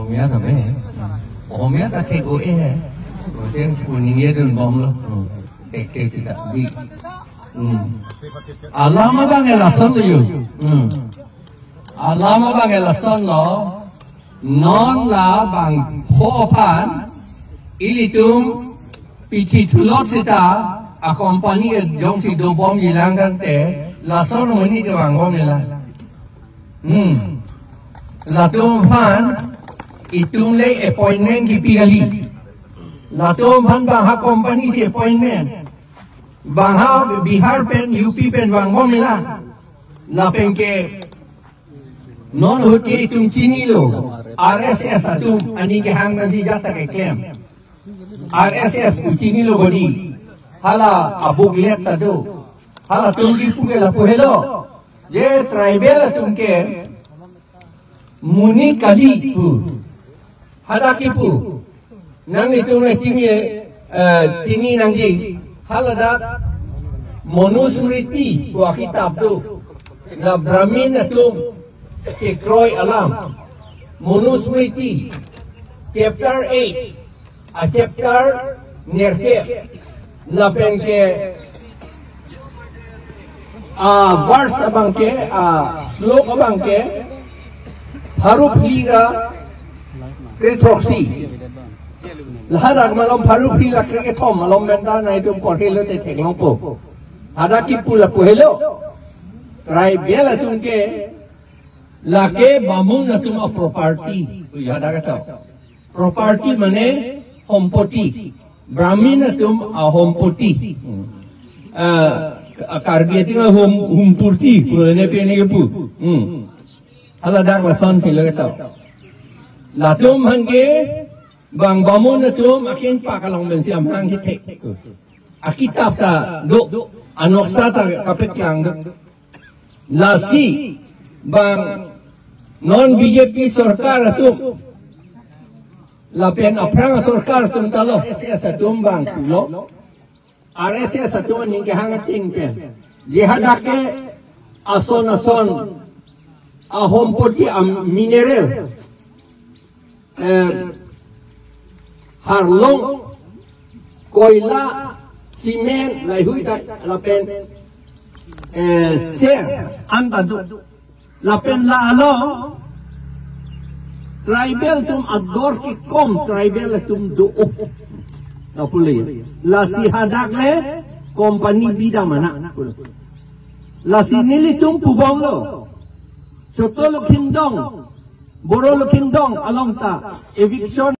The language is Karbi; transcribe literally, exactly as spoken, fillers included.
Ohomia ta me. Ohomia ta thek o e he. Ote puning ye dun bomlo. Hmm. Thek thek sita di. Hmm. Alam abang e lasonlo yo. Hmm. Alam abang e lasonlo. Non la bangpho aphan ilitum pithi thulot sita a company jongsi dobomjilang tangte lason amonit ke vangbomjilang. Hmm. Latum aphan itum le appointment kipi kali. Latum aphan bang ha company si appointment. Bang ha Bihar pen U P pen vangbomjilang. Lapen ke non ahut ke itum chinilo. R S S atum aning kehang nasi jat ta keklem. R S S pu chinilo bodi. Hala a booklet ta do. Halatum kipu ke lapu helo. Je tribal atum ke monit kali pu. Hadak kipu. Nanglitum nangchini, eh, chini nangji. Haladak Manusmriti pu akitap do. La Brahmin atum kekroi alam. Manusmriti chapter eight. A chapter nerkep. Lapen ke a verse abang ke, a slok abang ke, pharo phli ra kre throksi. Lahadak malom pharo phli ra kre kethom malom pen ta nangtum porhelo te theklongpo. Hadak kipu lapu helo. Tribal atum ke lake Bamun atum a property. Ui, hadak kata. Property mane hompoti. Brahmin atum ahompoti. Ah, Karbi atum ahom, hompurti. Pulene pene kepu. Hmm. Haladak lason silo ketok. Latum aphan ke bang Bamun atum akin pakalong bensi amhang kithek. Akitap ta do. Anoksa ta kapeklang do. Lasi bang non B J P sorkar atum lapen aphrang sorkar atum ta lo, R S S atum bang pulo. R S S atum aning kehang ating pen. Je hadak ke ason ason ahompoti a mineral, eh, harlong, koila, cement, laheihui ta lapen, eh, ser, an ta do. Lapen la along tribal atum ador kekom, tribal atum do. Lapu le. Lasi hadak le company bida mana. Lasi nelitum pubomlo. Choto Lukhimdong, Boro Lukhimdong along ta eviction